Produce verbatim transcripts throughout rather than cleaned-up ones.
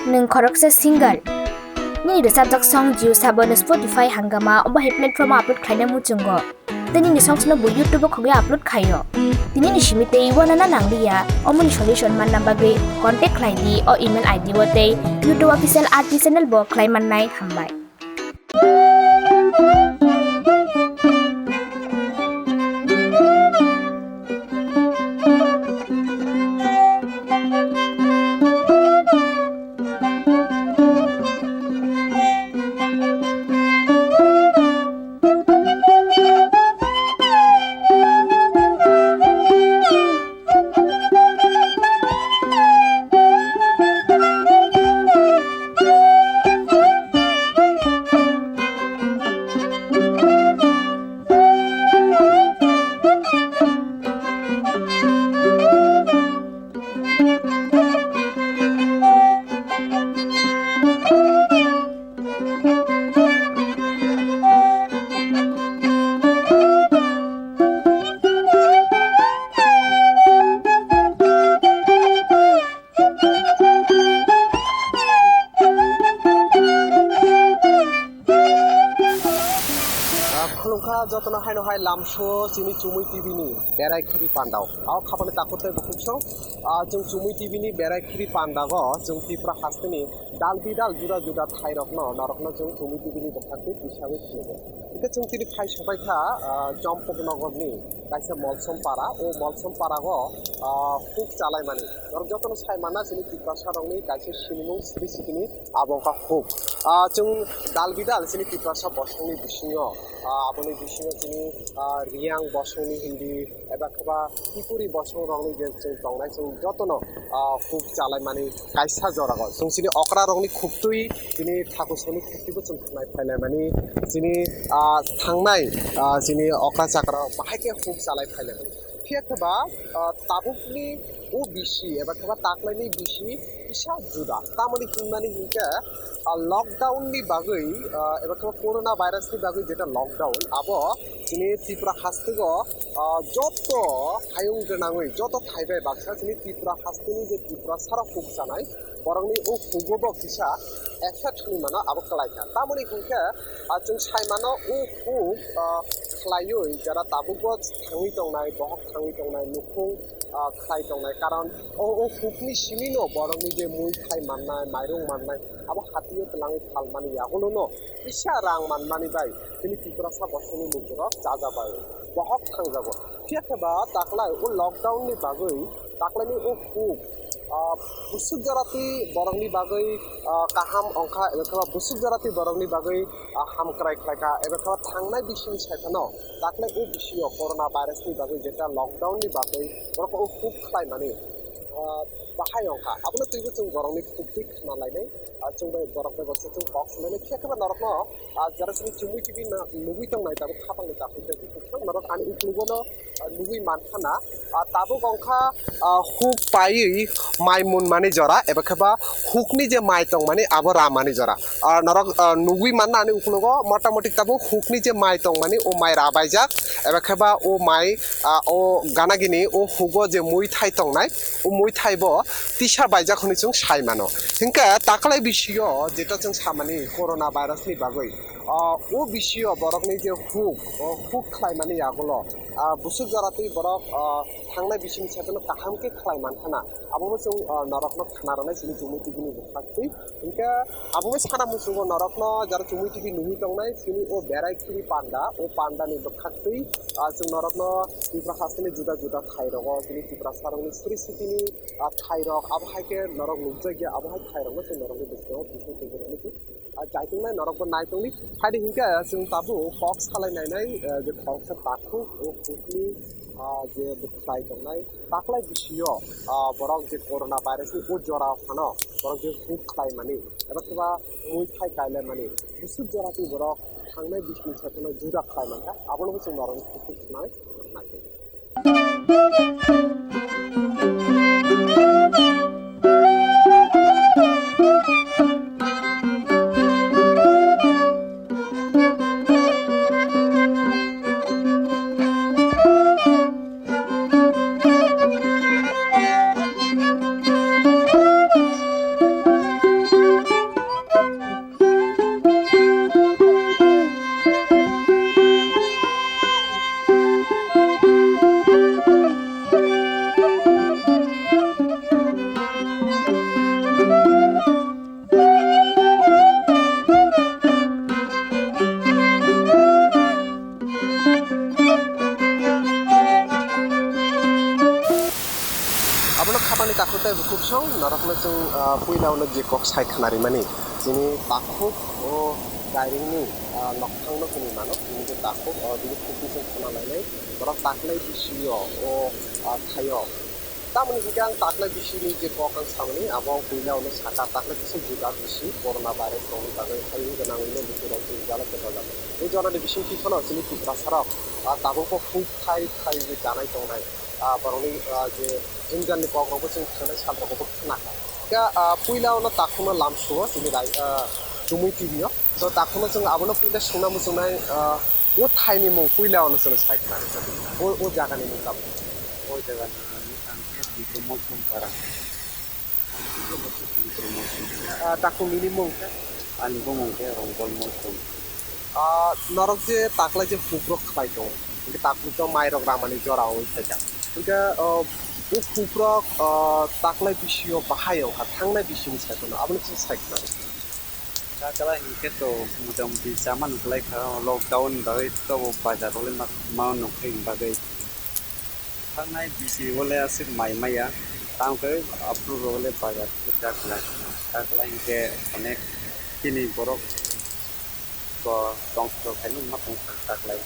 Nwng khoroksa singer. Nini rwchapjak song Jio Saavn, Spotify hangama obo hai platform o upload khlaina muchungo. Tei nini song no bo YouTube o khogwi upload khaio. Tini ni simi tei uanana nangliya. Omoni solution manna bagwi contact khlai di o email I D o tei YouTube official R T channel bo khlai mannai. Hambai. Ah, khulumkha jotono haino hai lamso chini Chumui T V ni berai khiri pandao. Ao khapani takhuk tei bukhuk song, ah, chwng Chumui T V ni berai khiri pandago chwng Tripura hasteni dal bidal juda juda thairokno norokno chwng Chumui T V ni bwkhaktwi tisagwi phunukgo. Hwnkhe chwng tini phai sopaikha, ah, Champaknagar ni kaisa Molsom para. O Molsom parago, ah, huk chalaimani. Norok jotono sai manna chini Tiprasa rokni kaisa sinimung sri sitini abo wngkha huk. Ah, chwng dal bidal chini Tiprasa bosongni bisingo, ah, aboni bisingo chini, ah, Riyang bosongni hindi, eba kheba Tripuri bosong rokni je chwng tongnai, chwng jotono, ah, huk chalaimani kaisa jorago. Chwng chini okra rokni khuktwi, chini thaku songni khuktwibo chwng khnai phailaimani, chini, ah, thangnai, ah, chini okra chakra rok bahai khe huk chalai phailaimani. Phiya khe ba, ah, tabukni o bisi eba khe ba taklaini bisi kisa juda. Tamoni hinmani hinkhe, ah, lockdown ni bagwi, ah, eba khe ba corona virus ni bagwi jeta lockdown, abo chini Tripura hasteo, ah, joto hayung gwnangwi, joto thaibai baksa chini Tripura hasteni je Tiprasa rok huk chanai, borokni o hugo bo kisa effect hinwi mano abo kwlaikha. Tamoni hinkhe, ah, chwng sai mano o huk, ah, khlaiwi jara tabukbo thangwi tongnai, bohok thangwi tongnai, nukhung, ah, khlai tongnai. Karon o, o hukni simino borokni je mui thai mannai, mairung mannai, abo hatio twlangwi phalmani yagulono kisa rang manmani bai chini Tiprasa bosongni lukurok chajabai, bohok thangjago. Phiya khe ba taklai o lockdown ni bagwi taklaini o huk, ah, busuk jorati borokni bagwi, ah, kaham wngkha, eba khe ba busuk jorati borokni bagwi, ah, hamkrai khlaikha, eba khe ba thangnai bisini saiphano taklai o bisio corona virus ni bagwi jeta lockdown ni bagwi borok o huk khlaimani, ah, bahai wngkha. Abono twibo chwng borokni khuktwi khna lainai, ah, chwng bai borok bai baksa chwng kok salainai. Phiya khe ba norokno, ah, jara chini Chumui T V na nugwi tongnai tabuk khapangni takhuk tei bukhuk phang norok ani uklogo no, ah, nugwi mankha na, ah, tabuk wngkha, ah, huk paiwi mai munmani jora eba khe ba hukni je mai tongmani abo ramani jora. Ah, norok, ah, nugwi manna ani uklogo motamoti tabuk hukni je mai tongmani o mai rabaijak eba khe ba o mai, ah, o ganagini o hugo je mui thai tongnai, o mui thai bo tisa baijak hwnwi chwng sai mano. Hinkhe taklai bisio jeta chwng samani corona virus ni bagwi, ah, o bisio borokni je huk, o huk khlaimani yagulo, ah, busuk joratwi borok, ah, thangnai bisini saiphano kaham khe khlai mankha na. Abobo chwng, ah, norokno khna rwnai chini Chumui T V ni bwkhaktwi. Hinkhe abobo sana muchungo norokno jara Chumui T V nugwi tongnai chini o berai khiri panda, o pandani bwkhaktwi, ah, chwng norokno Tripura hasteni juda juda thairogo chini Tiprasa rokni sri sitini, ah, thairok abo hai khe norok nukjakya, abo hai thairokno chwng norokni bwskango bising twi rwnai. Ah, chaitongnai norokbo naitongdi. Phaidi hinkhe chwng tabuk kok salai nainai, eh, je khoroksa takhuk, o hukni, ah, je bwkhwlai tongnai. Taklai bisio, ah, borok je corona virus ni o jora phano borok je huk khlaimani, eba khe ba mui thai kailaimani, busuk jora twi borok thangnai bisini saiphano juda khlai mankha, abono bo chwng norokni huk huk khnai. Norokno chwng, ah, puila ulo je kok sai khwnarimani, chini takhuk o Kairingni, ah, nokphangno hwnwi mano, chini je takhuk, o bini khukni chwng khwna lainai, borok taklai bisio o, ah, thaio. Tamoni hwnkhe ang taklai bisini je kok ang samani, abo ang puila ulo saka, taklai kisa juda bisi corona virus tongni bagwi hayung gwnangwino lukurok chini jala khe dojak. O jorani bisingtwi phano chini Tiprasarok, ah, tabukbo huk khai khai je chanai tongnai, ah, borokni, ah, je jwngjal ni kok rokbo chwng thangnai sal rokbo khna kha. Khe, ah, puila ono takhukno lam suo chini rai, ah, Chumui T V o. So takhukno chwng abono puila sungna muchungnai, ah, o thaini mung puila ono chwng sai khna rwkha. O, o jagani mung tamo? O jagani mung wngkha khe Bikromo Sompara. Ah, takhuk nini mung khe? Ani bumung khe Rongkol Mosom. Ah, norok je taklai je hukrok khlai tongo, hwnkhe takhuk to mairok ramani jora wngwi phaikha. Hwnkhe, ah, o hukrok, ah, taklai bisio bahai wngkha, thangnai bisini sai phano, aboni kisa sai khna rwkha. Taklai hwnkhe to motamuti chamani kwlai kha, lockdown ni bagwi to bo bazar rok le ma, ma nukphai ni bagwi. Thangnai bisi o le aswk mai maya, tamo khe aphuru rok le bazar khe jak lai. Taklai hwnkhe onek chini borok bo tongthok khaino ma tong kha taklai.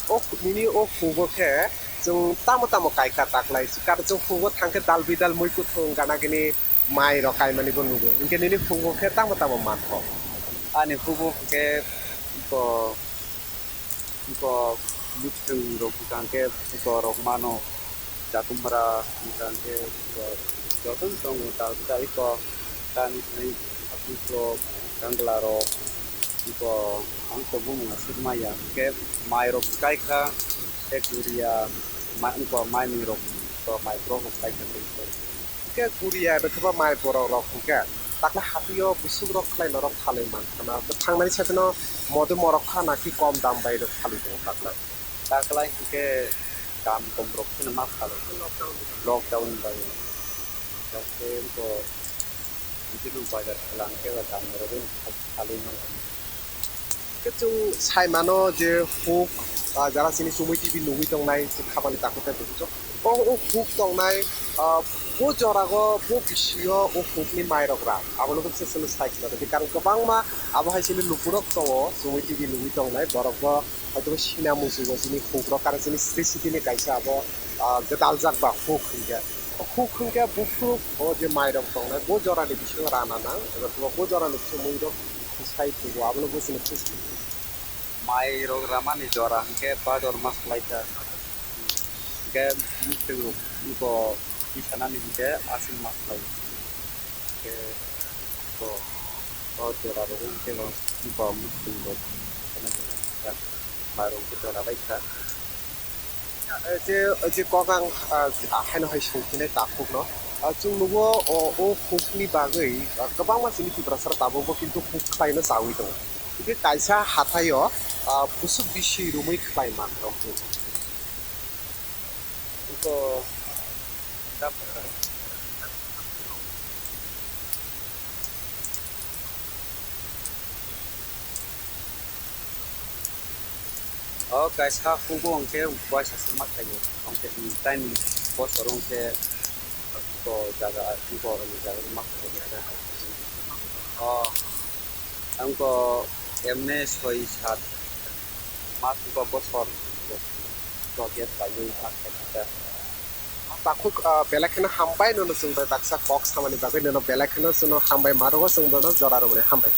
O nini o hugo khe chwng tamo tamo kai kha taklai, kar chwng hugo thang khe dal bidal mui kuthung gana gini mai rok kaimani bo nugo, hinkhe nini hugo khe tamo tamo man kho? Ani hugo hwnkhe bo Iko bwswng rok hwnkha khe iko rok mano, chakumra hwnkha khe iko joto ni tongo tal jai iko tani thani iko kangla rok iko ang tongo mung aswk maya hwnkhe mai rok kai kha tei guria ma iko mai ni rok iko mai borok rok kai kha tei iko. Hwnkhe guria bai khe bo mai borok rok hwnkhe takla hatio bwswk rok khlai norok phalwi man khana. Thangnani saiphano modo morok kha naki kom dam bai rok phalwi tongo takla. Taklai hwnkhe dam kom rok kheno ma phalwi lockdown ni bagwi. Lockdown ni bagwi. Hwnkhe bo bini bazar khwlang khe bo dam rok phalwi man khana. Khe chwng sai mano je huk, ah, jara chini Chumui T V nugwi tongnai, je khabani takhuk tei bukhuk. O, o huk tongnai, ah, bo jorago, bo bisingo o hukni mairok rak. Abono khe chwng sai khna rwdi. Karon kwbangma abo hai chini lukurok tongo, Chumui T V nugwi tongnai, borokbo hoitobo sina muchungo chini hukrok, karon chini sri sitini kaisa abo, ah, gwdaljak ba huk hinkhe. Huk hinkhe buphuru o je mairok tongnai, bo jorani bisingo rana nang, eba bo jorani bisingo muirok sai phugo, abono bo chini khe. Mairok ramani jora hinkhe Bhador mas khlaikha, hinkhe muitrwng rok iko tisanani hinkhe Aswk mas khlai, hinkhe iko o jora rogo hinkhe bo iko muitrwng rok mairok jora baikha. Je, je kok ang, ah, haino hai songphinai takhukno. Ah, chwng nugo o, o hukni bagwi, ah, kwbangma chini Tiprasa tabukbo kintu huk khlaino chawi tongo. Hwnkhe kaisa hathaio, ah, bwswk bisi romwi khlai man rok. Iko O kaisa hugo hwnkhe waisa se ma khaio, hwnkhe tini bosor hwnkhe bo jaga, bo jaga ma khaio. O hwnkhe emne soi sat mas hwnkhe bosor hwnkhe khlaiwi ma khaikha. Takhuk, ah, belai kheno hambai nono chwng bai baksa kok samani bagwi nono belai kheno chwngno hambai ma rwgo, chwng bono jora rwmani hambai.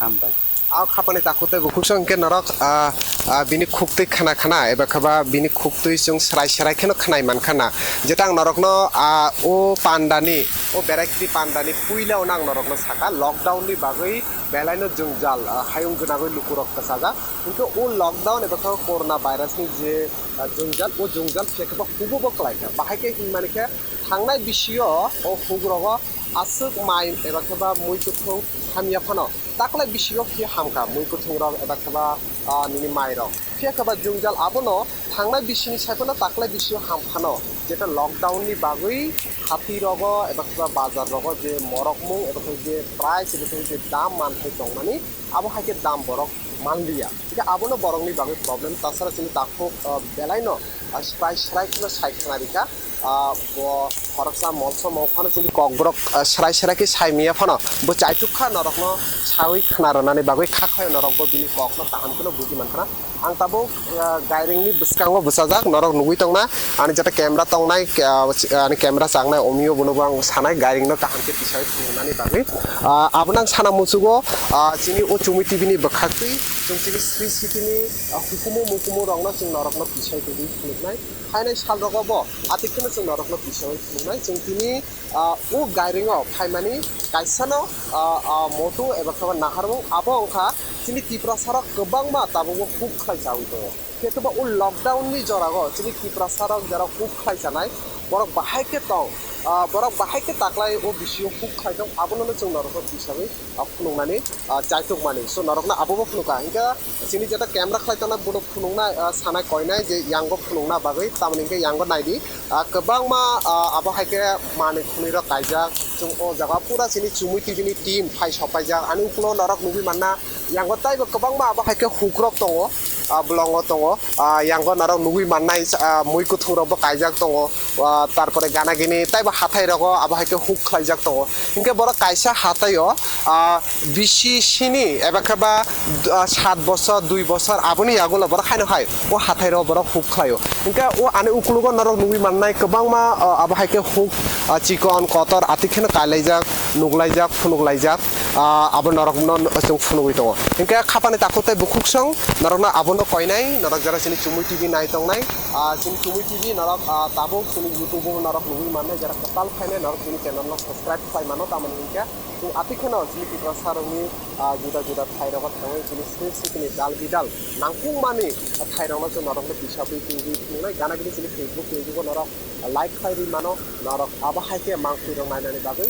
Hambai. A khapani takhuk tei bukhuk song hwnkhe norok, ah, ah, bini khuktwi khna khna eba kheba bini khuktwi chwng serai serai kheno khnai man khana. Jeta ang norokno, ah, o pandani, o berai khri pandani puila o nang norokno saka lockdown ni bagwi belaino jwngjal, ah, hayung gwnagwi lukurok kwchajak. Hwnkhe o lockdown eba khe corona virus ni je, ah, jwngjal, o jwngjal phiya khe ba hubo bo kwlai kha. Bahai khe hinmani khe thangnai bisio o hugrogo aswk mai eba khe ba mui kuthung hamya phano taklai bisio phiya hamkha mui kuthung rok eba khe ba, ah, nini mai rok. Phiya khe ba jwngjal abono Thangnai bisini saiphano taklai bisio hamphano, jeta lockdown ni bagwi hati rogo eba khe bazar rogo je morok mung eba khe je price eba khe je dam manthai tongmani, abo hai khe dam borok manliya. Hingkhe abono borokni bagwi problem, tasara chini takhuk, ah, belaino, ah, srai srai kheno sai khna rikha. Ah, bo khoroksa molso mong phano chini kokborok, ah, srai srai khe sai miya phano bo chaituk kha norokno sawi khna rwnani bagwi kha khayo norokbo bini kokno kaham kheno buji man khna. Ang tabuk, ah, gairingni bwskango bwsajak norok nugwi tongna ani jeta camera tongnai, ah, ani camera changnai omio bonobo ang sanai gairingno kaham khe tisawi phunuknani bagwi. Ah, abono ang sana muchugo, ah, chini o Chumui T V ni bwkhaktwi chwng chini Sri City ni, ah, hukumu mukumu rokno chwng norokno tisai tubui phunuknai. Phainai sal rogo bo atik kheno chwng norokno tisai phunuknai. Chwng tini, ah, o gairingo phaimani kaisano, ah, ah, moto eba khe naharmung abo wngkha chini Tiprasarok kwbangma tabukbo huk khlai chawi tongo. Khe kwbang o lockdown ni jorago chini Tiprasarok jara huk khlai chanai borok bahai khe tong, ah, borok bahai khe taklai o bisio huk khlai tong abono chwng norokno tisagwi, ah, phunuknani, ah, chaitukmani. So norokno abobo phunukha. Hingkhe chini jeta camera khlai tongnai bono phunuknai, ah, sanai koinai je yango phunukna bagwi, tamoni hingkhe yango naidi, ah, kwbangma, ah, abo hai khe manwi khwnwi rok kaijak. Chwng o jaga pura chini Chumui T V ni team phai sopaijak. Ani ukulo norok nugwi manna yango taibo kwbangma abo hai khe hukrok tongo, ah, bolongo tongo. Ah, yango norok nugwi mannai, ah, mui kuthung rokbo kaijak tongo. Ah, tarpore gana gini taibo hathai rogo abo hai khe huk khlaijak tongo. Hinkhe borok kaisa hathai o, ah, bisi sini eba khe ba, ah, sat bosor, dui bosor aboni yagulo borok haino hai o hathai rogo borok huk khlaio. Hinkhe o ani ukulugo norok nugwi mannai kwbangma, ah, abo hai khe huk, ah, chikon kotor atik kheno kailaijak, nuklaijak, phunuklaijak, ah, abo norokno chwng phunugwi tongo. Hinkhe khapani takhuk tei bukhuksong norokno abono koinai, norok jara chini Chumui T V nai tongnai, ah, chini Chumui T V norok, ah, tabuk chini YouTube o norok nugwi mannai, jara kwtal phainai norok chini channel no subscribe khlai mano, tamoni hinkhe chwng atik kheno chini Tiprasa rokni, ah, juda juda thai rogo thangwi chini Sri City ni dal bidal nangkukmani thai rokno chwng norokno tisabwi twiwi phunuknai, gana gini chini Facebook page o norok like khlai rwi mano, norok abo hai khe mangphi rok nainani bagwi.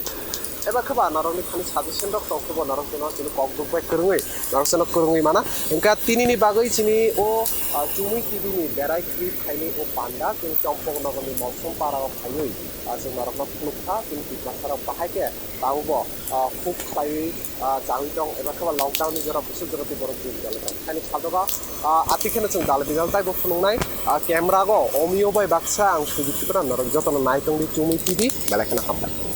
Eba khe ba norokni thani suggestion rok tong khe bo norok chwngno chini kok duk bai kwrwngwi norok chwngno kwrwngwi mana. Hinkhe tini ni bagwi chini o, ah, Chumui T V ni berai kri phaini o panda chwng Chompok nogor ni Molsom para o phaiwi, ah, chwng norokno phunuk kha chini Tiprasa rok bahai khe tabukbo, ah, huk khlaiwi, ah, chawi tong eba khe ba lockdown ni jora busuk jora tei borok jil jala tong. Haini saldogo, ah, atik kheno chwng dal bidal taibo phunuknai, ah, camera go omio bai baksa ang suju tipra norok jotono nai tong di Chumui T V belai kheno hambai.